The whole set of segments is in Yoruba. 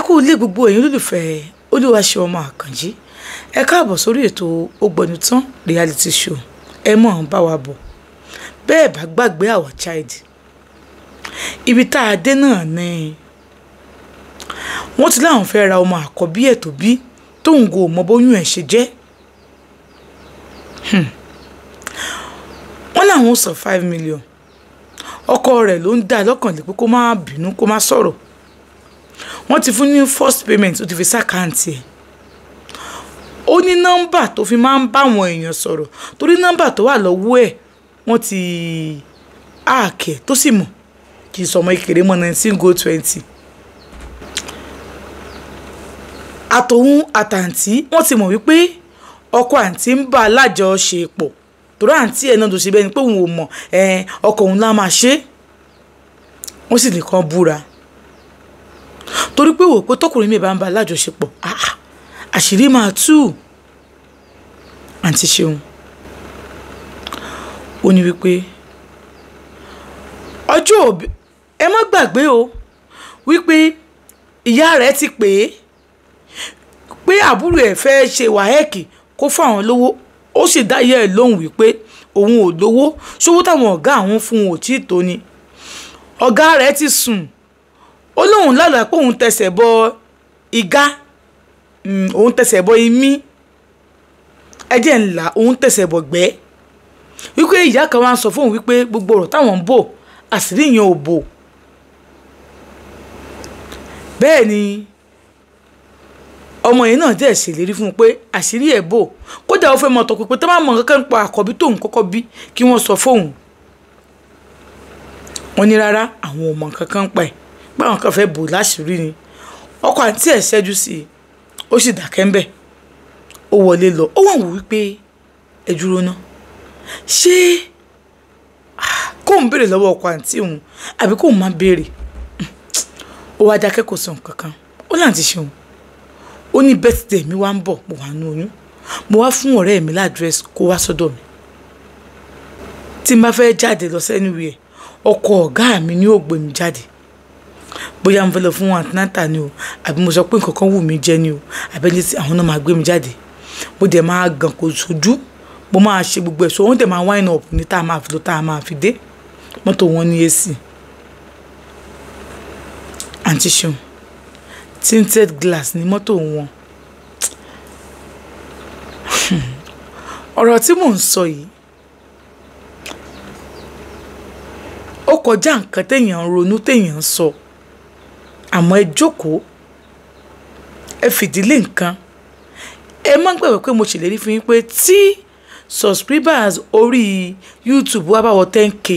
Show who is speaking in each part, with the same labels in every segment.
Speaker 1: Kú ilé gbogbo ẹ̀yin olólùfẹ́ Olúwaṣeun ọmọ Àkànjí. Ẹ káàbọ̀ sórí ètò Ògbónútàn reality show. Ẹ mọ̀ ń bá wa bọ̀. Bẹ́ẹ̀ bá gbàgbé our child. Ibi tá a dé náà ni wọ́n ti láwọn fẹ́ ra ọmọ àkọ́bí ẹ̀ tó bí tóun kò mọ bóyún ẹ̀ ṣe jẹ́. Wọ́n láwọn sọ 5 million. Ọkọ rẹ̀ ló ń dá lọ́kàn lé pé kó má bínú, kó má sọ̀rọ̀. Wọ́n ti fún ní first payment, ó ti fi sàkáǹtì ẹ̀. Ó ní nọ́mbà tó fi máa ń bá àwọn èèyàn sọ̀rọ̀, torí nọ́mbà tó wà lọ́wọ́ ẹ̀ wọ́n ti áàkẹ́ tó sì mọ̀ kì í sọmọ ìkéré mọ́ 19 go 20. Àtòun àtàǹtí wọ́n ti mọ̀ wípé ọkọ àǹtí ń bá alájọṣepọ̀, torí àǹtí ẹ̀ náà tó ṣe bẹ́ẹ̀ ni pé òun ò mọ̀, ọkọ òun lá máa ṣe. Wọ́n sì nìkan búra torí pé wò pé tọkùnrin mi bá ń bá alájọṣepọ̀, àṣírí máa tú. Àǹtí Ṣeun ó ní wípé ọjọ́ òbí, ẹ má gbàgbé o, wípé ìyá rẹ̀ ti pè é pé àbúrò ẹ̀ fẹ́ ṣe wáhẹ́ẹ̀kì kó fún àwọn lówó. Ó sì dá ìyá ẹ̀ lóhùn wípé òun ò lówó, ṣówó táwọn ọ̀gá àwọn fún un ò tí ì tó ni. Ọ̀gá rẹ̀ ti sùn, ó lóun lálàá pé òun tẹsẹ̀ bọ igá, òun tẹsẹ̀ bọ imí, ẹ̀jẹ̀ ńlá, òun tẹsẹ̀ bọ gbẹ́. Wípé ìyá kan wá ń sọ fóun wípé gbogbo ọ̀rọ̀ táwọn ń bò àṣírí yẹn ò bò. Bẹ́ẹ̀ ni ọmọ yìí náà dẹ̀ ṣèlérí fún un pé àṣírí ẹ̀ bò. Kódà ó fẹ́ mọ tọpinpin tó máa mọ kankan pa àkọ́bí tóun kọ́kọ́ bí kí wọ́n sọ fóun. Wọ́n ní rárá, àwọn ò mọ kankan pa ẹ̀, báwọn kan fẹ́ bò láṣìírí ni. Ọkọ àǹtí ẹ̀ ṣẹ́jú sí i, ó sì dákẹ́ ń bẹ̀. Ó wọlé lọ, ó wà wò wípé ẹ dúró ná, ṣé kóun béèrè lọ́wọ́ ọkọ àǹtí òun àbí kóun má béèrè? Ó wá dákẹ́, kò sọ nǹkan kan. Ó láǹtí Ṣeun, ó ní birthday mi wá ń bọ̀, mo wà nú oyún, mo wá fún ọ̀rẹ́ mi ládírẹ́sì kó wá sọ́dọ̀ mi. Tí n bá fẹ́ jáde lọ sẹ́niwìẹ̀, ọkọ ọ̀gá mi ni ó gbé mi jáde. Bóyá mo fẹ́ lọ fún antinata ni o, àbí mo sọ pé nǹkan kan wù mí jẹ ni o, àbí ẹni tí àwọn náà máa gbé mi jáde. Mo dẹ̀ máa gàn kó sojú, mo máa ṣe gbogbo ẹ̀, so wọ́n dẹ̀ máa wine up ní tá a máa fi lọ, tá a máa fi dé. Mọ́tò wọn ní AC. Àǹtí Ṣeun, tinted glass ní mọ́tò wọn. Ọ̀rọ̀ tí mò ń sọ yìí ó kọjá nǹkan téèyàn ń ronú, téèyàn ń sọ. Àmọ́ ẹ jókòó, ẹ fìdílé nǹkan. Ẹ má gbàgbé pé mo ṣèlérí fún yín pé tí subscribers orí YouTube wá bá wọ 10k,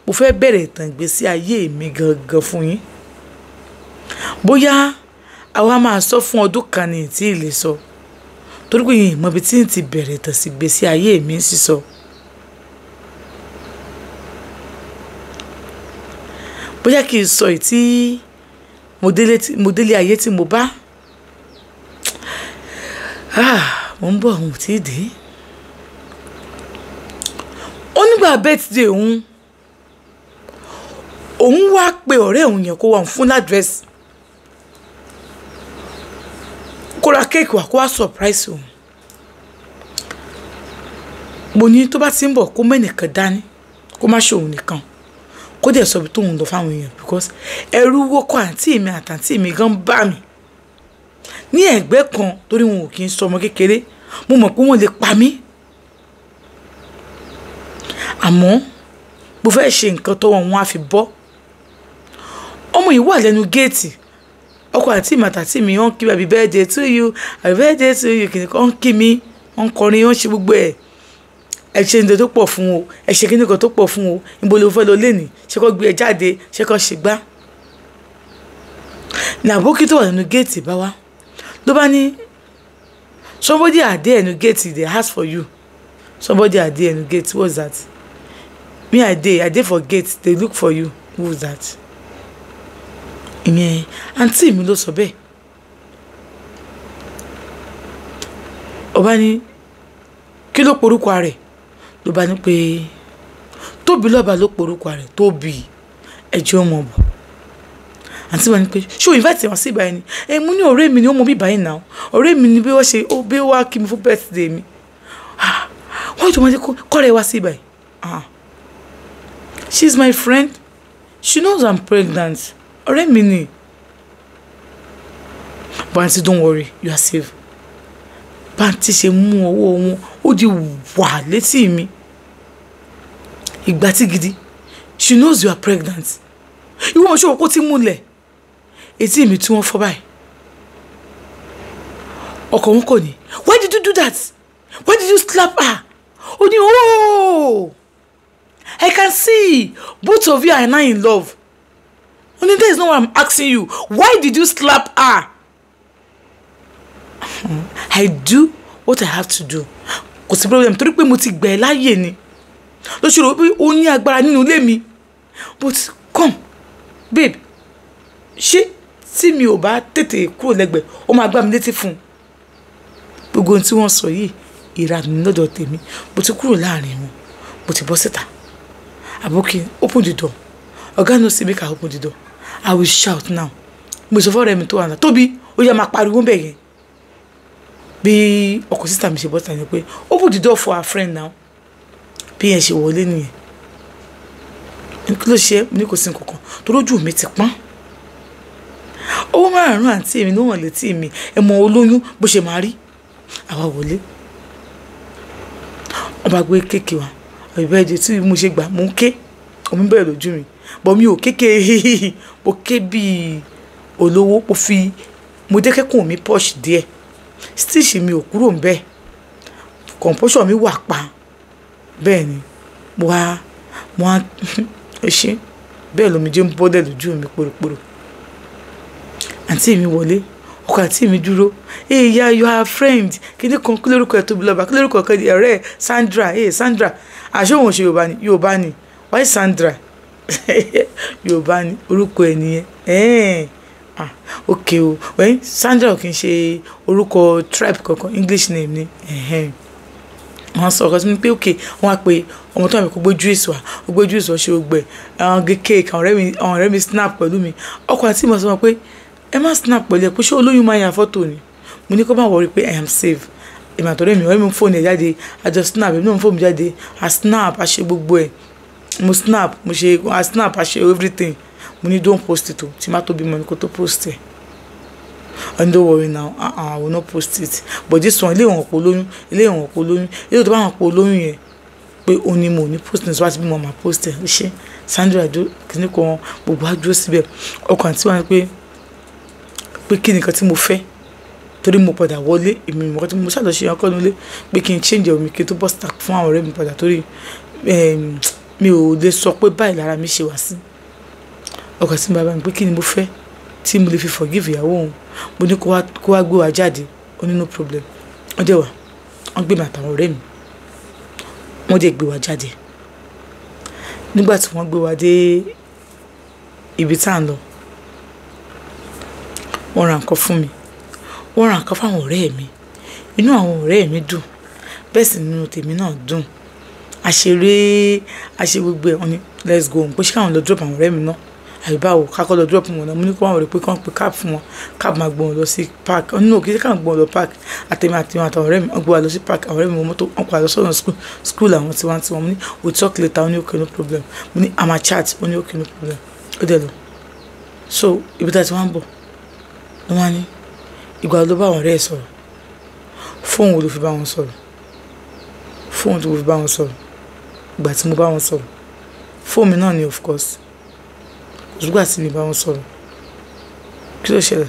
Speaker 1: mo fẹ́ bẹ̀rẹ̀ ìtàn ìgbésí ayé mi gangan fún yín. Bóyá àwa máa sọ fún ọdún kan ní tí ì lè sọ, torí pé yìí mọ ibi tí n ti bẹ̀rẹ̀ ìtàn sí ìgbésí ayé mi sísọ. Bóyá kì í sọ èyí tí mo délé ayé tí mo bá. Mo ń bọ̀, òun ò tí ì dé. Ó nígbà birthday òun, òun wá pe ọ̀rẹ́ òun yẹn kó wá fún ládírẹ́sì, kó ra kéèkì wá, kó wá surprise òun. Mo ní tó bá ti ń bọ̀ kó mẹ́nìkan dání, kó má ṣe òun nìkan, kó dẹ̀ sọ ibi tóun lọ fáwọn èèyàn, because ẹrú wọ́kọ̀ àǹtí mi àtàǹtí mi gan bá mi ní ẹ̀gbẹ́ kan, torí wọn ò kí ń sọ ọmọ kékeré. Mo mọ̀ pé wọ́n lè pa mí, àmọ́ mo fẹ́ ṣe nǹkan tọ́wọ́ wọn á fi bọ́. Ọmọ yìí wà lẹ́nu géètì, ọkọ àǹtí mi àtàǹtí mi wọ́n kí mi happy birthday to you, happy birthday to you, kìnìkan wọ́n kí mi, wọ́n kọrin, wọ́n ṣe gbogbo ẹ̀. Ẹ ṣe nǹkan tó pọ̀ fún o, ẹ ṣe kíní kan tó pọ̀ fún o, níbo ló fẹ́ lọ lénìí, ṣé kó gbé ẹ jáde, ṣé kó ṣe gbá. Làbókí tó wà nínú géètì bá wá ló bá ní somebody are there ẹnu géètì, they ask for you. Somebody are there ẹnu gate, what's that? Me I dey for gate, they look for you, who's that? Ìyẹn àǹtí mi ló sọ bẹ́ẹ̀. Ọba ní kí ló porúkọ rẹ̀? Ló bá ní pé Tóbi lọ́ba ló porúkọ rẹ̀, Tóbi ẹjọ́ mọ̀ bọ̀. Àǹtí wa ni pé ṣé o invite wọn sí ìbáyìí ni? Ẹ mú ní ọ̀rẹ́ mi ni, ó mọ bí báyìí náà, ọ̀rẹ́ mi ni bí wọ́n ṣe ó bí wá kí mi fún birthday mi. Wọ́n tó máa ṣe kọ́rẹ́ wá sí ìbáyìí. She is my friend, she knows I'm pregnant, ọ̀rẹ́ mi ni. But aunty, don't worry, you are safe. Báńtí ṣe mú ọwọ́ wọn, ó di wà létí mi ìgbà tí gidi. She knows you are pregnant. Ìwọ ọmọ ṣòwò kó tí múlẹ̀ etí mi tí wọ́n fọ́ báyìí. Ọkọ wọn kò ní, why did you do that? Why did you slap her? Ó ní, oh, I can see both of you are now in love. Ó ní, that is not what I'm asking you. Why did you slap her? I do what I have to do. Kò sí problem, torí pé mo ti gbẹ̀ láàyè ni lóṣù pé ó ní agbára nínú ilé mi. But come, babe, ṣé tí mi ò bá tètè kúrò lẹ́gbẹ̀ẹ́, ó máa gbá mi létí fún un? Gbogbo ohun tí wọ́n sọ yìí, ìranù lọ́dọ̀ tèmi. Mo ti kúrò láàrin wọn, mo ti bọ́ síta. Àbókí, open the door. Ọ̀gá no see make I open the door. I will shout now. Mo sọ fọ́ọ̀rẹ́ mi tó wà náà, Tóbi, ó yá, máa pariwo bẹ́ẹ̀ yẹn. Bí ọkọ sísá mi ṣe bọ́ síta ni pé, open the door for our friend now. Bí yẹn ṣe wọlé nìyẹn. Kí ló ṣe? Mo ní kò sí nǹkan kan, torí ojú mi ti pọ́n. Owó márùn-ún àǹtí mi ló hàn létí mi. Ẹ mọ olóyún bó ṣe máa rí. Àwa wọlé, wọ́n bá gbé cake wa ìbẹ́ẹ̀dì. Tí mo ṣe gbà, mò ń ké, omi bẹ̀rẹ̀ lójú mi, bọ̀ mi ò kéke. Mo ké bíi olówó. Mo fi mo jẹ́ kẹ́kùn mi posh díẹ̀, stitch mi ò kúrò ń bẹ́ẹ̀, composure mi wà pa. Bẹ́ẹ̀ ni mo wá ṣe bẹ́ẹ̀, lómi jẹ́ ń bọ́lẹ̀ lójú mi pòròpòrò. Àǹtí mi wọlé, ọkọ àǹtí mi dúró. Hey, yeah, you are friend kíní kan, kí lórúkọ ẹ̀? Tóbi lọ́ba. Kí lórúkọ ẹ̀? Ọ̀rẹ́ Sandra. Hey Sandra, àṣé òun ṣe Yorùbá ni? Yorùbá ni. Why Sandra? Yorùbá ni orúkọ ẹ̀ nìyẹn. Eh, ah, ok o. Well, Sandra ò kì í ṣe orúkọ tribe kankan, English name ni. Wọ́n sọ ọkọ sí mi pé ok, wọ́n á pe ọmọ tó wà mí kó gbé juice wá. Ó gbé juice wá, ṣe ó gbẹ àwọn gé cake. Àwọn ọ̀rẹ́ mi snap pẹ̀lú mi. Ọkọ àti ìmọ̀ sọ wọn pé ẹ má snap pẹ̀lú ẹ, pé ṣé olóyún máa ya fọ́tò ni? Mo ní kó má worry pé I am safe. Èmi àtọ̀rẹ́ mi, ọ̀rẹ́ mi fóònù ẹ̀ jáde, a jọ snap. Èmi náà fóònù mi jáde, a snap, a ṣe gbogbo ẹ̀. Mo snap, mo ṣe, a snap, a ṣe everything. Mo ní don't post it o, tí má tó bímọ ni kó tó post ẹ̀. And don't worry now, I will not post it. But this one, ilé ìwọ̀n kò lóyún, ilé ìwọ̀n kò lóyún, ilé tó bá wọn kò lóyún yẹn, pé òun ni mo ní post ní sọ́wọ́n àti bímọ máa post ẹ̀. Ṣé Sandra kìíní kan, gbogbo á dúró síbẹ̀. Ọkàn àti wọn pé kí nìkan tí mo fẹ́, torí mo padà wọlé, èmi mọ̀ tí mo ṣàlọ́ ṣe ọkọ nílé, pé kí n change omi kí n tó bọ́ síta fún àwọn ọ̀rẹ́ mi padà, torí mi ò lè sọ pé báyìí lára mi ṣe wá sí. Ọkàn tí bàbá mi pé kí ni mo fẹ́ tí mo lè fi forgive ìyàwó òun. Mo ní kó wá gbé wa jáde. Ó ní no problem. Wọ́n dẹ̀ wá, wọ́n gbé mi àtàwọn ọ̀rẹ́ mi, wọ́n dẹ̀ gbé wa jáde. Nígbà tí wọ́n gbé wa dé ibi tá à ń lọ, wọ́n ra nǹkan fún mi, wọ́n ra nǹkan fáwọn ọ̀rẹ́ mi. Inú àwọn ọ̀rẹ́ mi dùn, bẹ́ẹ̀ sì nínú tèmi náà dùn. Àṣeré, àṣe gbogbo ẹ̀. Wọ́n ní let's go, pé ṣé káwọn lọ drop àwọn ọ̀rẹ́ mi náà àbí báwo, kákọ́ lọ drop wọn náà. Mo ní kó wọn rò pé kí wọ́n pe cab fún wọn, cab máa gbé wọn lọ sí park. Wọ́n ní òkè káwọn gbé wọn lọ park. Àtẹ̀mí àtẹ̀mí àtàwọn ọ̀rẹ́ mi, wọ́n gbé wa lọ sí park. Àwọn ọ̀rẹ́ mi wọ mọ́tò, wọ́n padà lọ sọ́nà school. School àwọn tiwọn tiwọn. Mo ní we talk later. Ó ní okay, no problem. Mo ní àmà chat. Ó ní okay, no problem. Ó dẹ̀ lọ. So ibi tá a ti wá ń bọ̀ ló wá ní, ìgbà ló bá àwọn ọ̀rẹ́ ẹ̀ sọ̀rọ̀? Fóònù wo ló fi bá wọn sọ̀rọ̀? Fóònù tó fi bá wọn sọ̀rọ̀, ìgbà tí mo bá wọn sọ̀rọ̀, fóònù mi náà ni, of course. Kò sígbà tí mi bá wọn sọ̀rọ̀. Kí ló ṣẹlẹ̀?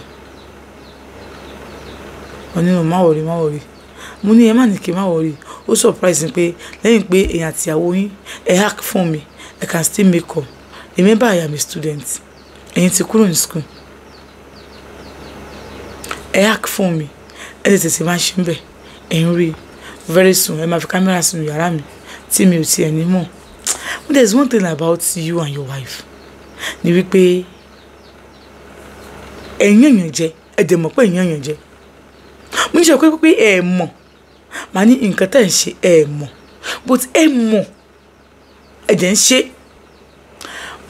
Speaker 1: Wọ́n nínú má worry, má worry. Mo ní ẹ má ní kí n má worry. Ó surprise mi pé lẹ́yìn pé èèyàn àti ìyàwó yín, ẹ hack fún mi, I can still make up. Remember, I am a student. Ẹ̀yin ti kúrò ní school. Ẹ hack fún mi, ẹ lè tètè máa ṣe ń bẹ̀. Ẹ̀ ń rí very soon, ẹ máa fi camera sínú yàrá mi tí mi ò tiẹ̀ ní mọ̀. But there is one thing about you and your wife ni wípé ẹ̀yin èèyàn jẹ, ẹ dẹ̀ mọ̀ pé ẹ̀yin èèyàn jẹ. Mo ní sọ pé ẹ mọ̀, màá ní nǹkan tẹ̀ ń ṣe ẹ mọ̀, but ẹ mọ̀, ẹ dẹ̀ ń ṣe.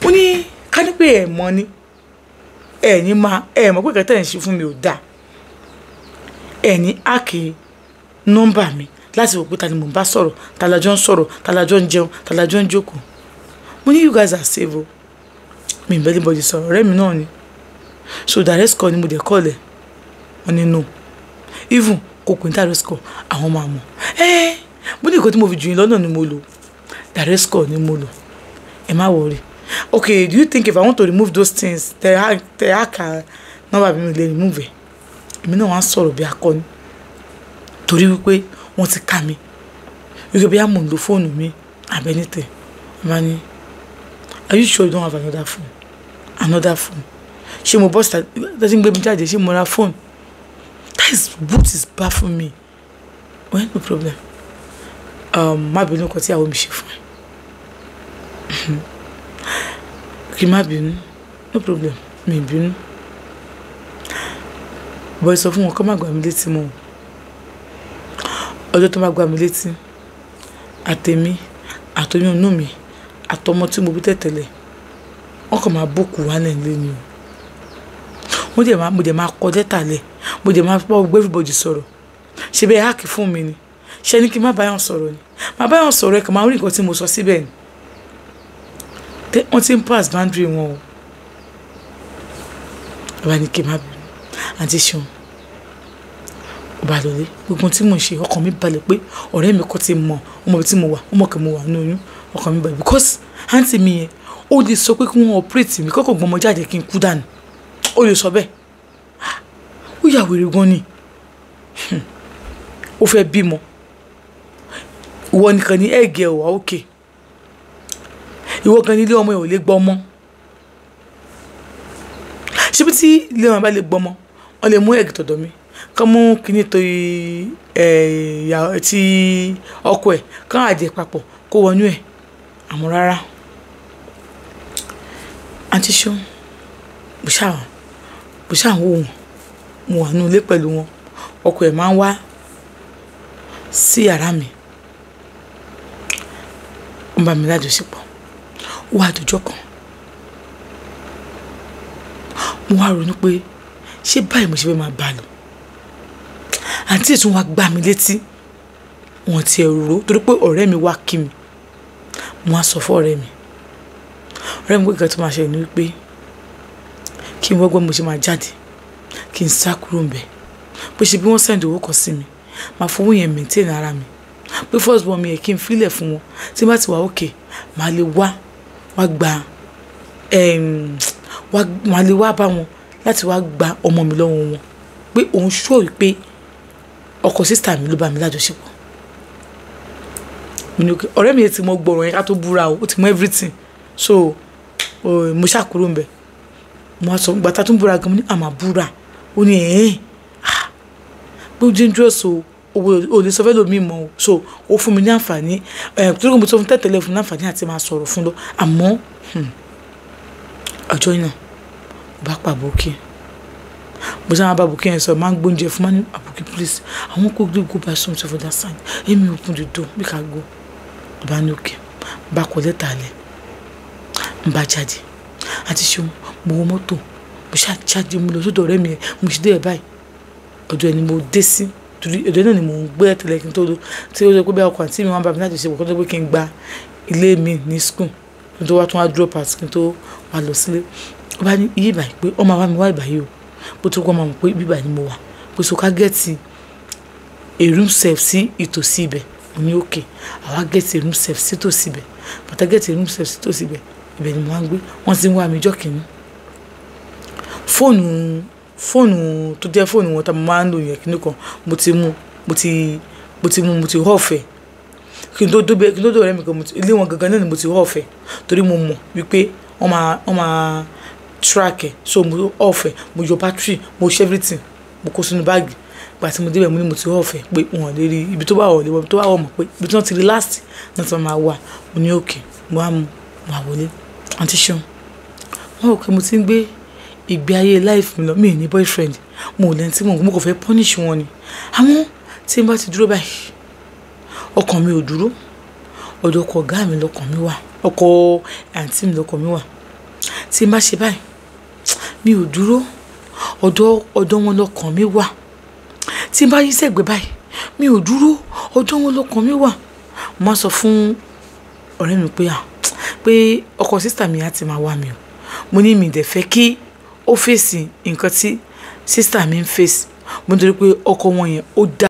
Speaker 1: Mo ní ká ní pé ẹ mọ̀ ni. Ẹ ní máa ẹ mọ̀ pé kẹtẹ́ ẹ̀ ń ṣe fún mi ò dáa. Ẹ ní áàkì nọ́mbà mi láti wò pé ta ni mò ń bá sọ̀rọ̀, ta la jọ ń sọ̀rọ̀, ta la jọ ń jẹun, ta la jọ ń jókòó. Mo ní you guys are safe o. Mi ì bẹ́ẹ̀ bọ́dì sọ̀rọ̀, ọ̀rẹ́ mi náà ni. So direct call ni mo dẹ̀ call ẹ̀. Wọ́n ní no. Even kò pín direct call, àwọn máa mọ̀. Ẹ́ mo ní nǹkan tí mo fi jù yín lọ́nà ni mo lò. Direct call ni mo lò. Ẹ má worry. Okay, do you think if I want to remove those things, tẹ hack nọ́mbà mi lè remove ẹ̀? Èmi náà wá ń sọ̀rọ̀ bí akọni. Torí wípé wọ́n ti ká mi. Wípé bí a mò ń lo fóònù mi àbẹ́ nítẹ̀. Wọ́n ní, are you sure you don't have another phone? Another phone. Ṣé mo bọ́ síta tí ń gbé mi jáde? Ṣé mo ra phone? That is what is bad for me. Well, no problem. Má bínú nǹkan tí ìyàwó mi ṣe fún ẹ. Kí má bínú. No problem. Mi bínú. Bọ́ ẹ sọ fún wọn kó má gbà mí létí mọ́. Ọjọ́ tó má gbà mí létí, àtèmi, àtoyún inú mi, àtọmọ tí mo bí tẹ̀tẹ̀lẹ̀, wọ́n kàn máa bókù wálẹ̀ nílé ni o. Mo dẹ̀ máa kọ lẹ́tà lẹ̀, mo dẹ̀ máa bá everybody sọ̀rọ̀. Ṣé bẹ́ẹ̀ háàkì fún mi ni? Ṣé ní kí n má bá yàn sọ̀rọ̀ ni? Má bá yàn sọ̀rọ̀ ẹ̀ kàn máa rí nǹkan tí mo sọ síbẹ̀ ni. Wọ́n ti ń pass boundary wọn o. Bàbá ní kí n má bínú. Àǹtí Ṣeun, ó bá lọlé. Gbogbo tí mò ń ṣe, ọkàn mi balẹ̀ pé ọ̀rẹ́ mi kọ́ ti mọ̀, ọmọ ibi tí mo wà, ọmọ kẹ́ mo wà nínú oyún, ọkàn mi balẹ̀ because àǹtí mi yẹn, ó lè sọ pé kí wọ́n operate mi, kọ́kọ́ gbọmọ jáde kí n kú dànù. Ó lè sọ bẹ́ẹ̀. Ó yà wèrè gan ni. Ó fẹ́ bímọ. Ìwọ nìkan ni ẹ̀gẹ́ ò wá òkè. Ìwọ gan ni ilé ọmọ ẹ̀ ò lè gbọ́ ọmọ. Ṣé bí tí ilé ọmọ bá lè gbọ́ ọmọ, wọ́n lè mú ẹ̀gì tọ̀dọ̀ mi. Kán mú kíní tó ti ọkọ ẹ̀, kán àjẹ papọ̀ kó wọnú ẹ̀. Àmọ́ rárá. Àǹtí Ṣeun, mo ṣáà ń wò wọ́n. Mo wà nínú ilé pẹ̀lú wọn. Ọkọ ẹ̀ máa ń wá sí yàrá mi. Ó ń bá mi lájọṣepọ̀. Ó wá dọjọ́ kan. Mo wá ronú pé ṣé báyìí mo ṣe fẹ́ máa bá a lọ. Àǹtí tún wá gbá mi létí. Wọ́n ti ẹ̀ rò torí pé ọ̀rẹ́ mi wá kí mi. Mo wá sọ fún ọ̀rẹ́ mi. Ọ̀rẹ́ mi pé nǹkan tó máa ṣẹlẹ̀ ni wípé kí n wọ́gbọ́n mo ṣe máa jáde, kí n sá kúrò ńbẹ̀. Pé ṣe bí wọ́n send owó kan sí mi, màá fowó yẹn maintain ara mi. Pé first born mi yẹn kí n filẹ̀ fún wọn. Tí n bá ti wà okay, màá lè wá gba màá lè wá bá wọn láti wá gba ọmọ mi lọ́wọ́ wọn. Pé òun sure wípé ọkọ sister mi ló bá mi lájọṣepọ̀. Mo ní okay, ọ̀rẹ́ mi yẹn ti mọ gbọ̀rọ̀ yẹn ká tó búra o, ó ti mọ everything. So mo ṣá kúrò ńbẹ̀. Mo wá sọ, ìgbà tá tún búra gan, mo ní àmà búra. Ó ní ẹ̀ẹ́n. Pé ó dangerous o, o lè sọ fẹ́ lómi mọ́ o. So ó fún mi ní àǹfààní, torí pé mo sọ fún tẹ́tẹ̀lẹ̀ fún ní àǹfààní àti máa sọ̀rọ̀ fún lọ. Àmọ́ ọjọ́ náà, mo bá pa àbókí. Mo sábà bá àbókí yẹn sọ̀rọ̀, máa ń gbóúnjẹ fún, máa ní àbókí please, I wan quickly go buy something for that side. Let me open the door, make I go. Mo bá ní okay. Mo bá kọ lẹ́tà lẹ̀. Mo bá jáde. Àǹtí Ṣeun, mo wọ mọ́tò. Mo ṣá jáde, mo lọ sọ́dọ̀ ọ̀rẹ́ mi yẹn. Mo ṣe dé ẹ̀ báyìí. Ọ̀dọ̀ ẹ̀ ni mo dé sí. Torí ọ̀dọ̀ náà ni mò ń gbé tẹ́lẹ̀ kí n tó lọ. Tí ó sọ pé bí ọkọ àǹtí mi wọ́n bá mi lájọṣepọ̀ kó tó pé kí n gba ilé mi ní school. Kí n tó wá tún wá drop out kí n tó wá lọ sílé. Ó bá ní iye báyìí pé ó máa wá mi wá ìbàyí o. Bó tó kọ́ máa mọ̀ pé ibi báyìí ni mo wà. Pé so ká get a room self sí ìtòsí ibẹ̀. Mo ní okay. Àwa get a room self sí ìtòsí ibẹ̀. Bàtà get a room self sí ìtòsí ibẹ̀. Ibẹ̀ ni mo wá ń gbé. Wọ́n ti ń wá mi ọjọ́ kìíní. Fóònù tó jẹ́ fóònù wọn tí mo máa ń lò yẹn kíní kan, mo ti mú, mo ti off ẹ̀. Kí n tó dé kí n tó dé ọ̀rẹ́ mi gan, ilé wọn gangan náà ni mo ti off ẹ̀. Torí mo mọ̀ wípé wọ́n máa track ẹ̀. So mo off ẹ̀, mo yọ battery, mo ṣe everything, mo kó sínú báàgì. Ìgbà tí mo dé ibẹ̀ mo ní mo ti off ẹ̀ pé wọn ò lè rí ibi tó bá wọ̀ lé wọn, ibi tó bá wọ̀ mọ̀ pé ibi tí wọ́n ti rí last náà tí wọ́n máa wà. Mo ní okay, mo wá mú, mo wá wọlé. Àǹtí Ṣeun, wọ́n rò pé mo ti ń gbé ìgbé ayé life mi lọ, mi ò ní boyfriend, mo ò lẹ́ni tí mo kò fẹ́ punish wọn ni. Àmọ́ tí n bá ti dúró báyìí, ọkàn mi ò dúró. Ọ̀dọ̀ ọkọ ọ̀gá mi lọkàn mi wà, ọkọ àǹtí mi lọkàn mi wà. Tí n bá ṣe báyìí, Mi ò dúró, ọ̀dọ̀ wọn lọ́kàn mi wà. Tí n bá yí sẹ́gbẹ̀ẹ́ báyìí, mi ò dúró, ọ̀dọ̀ wọn lọ́kàn mi wà. Mo máa sọ fún ọ̀rẹ́ mi pé pé ọkọ sísítà mi á ti máa wá mi o. Mo ní mi dẹ̀ fẹ́ kí ó fèsì nǹkan tí sísítà mi ń fèsì. Mo nítorí pé ọkọ wọn yẹn ó dá.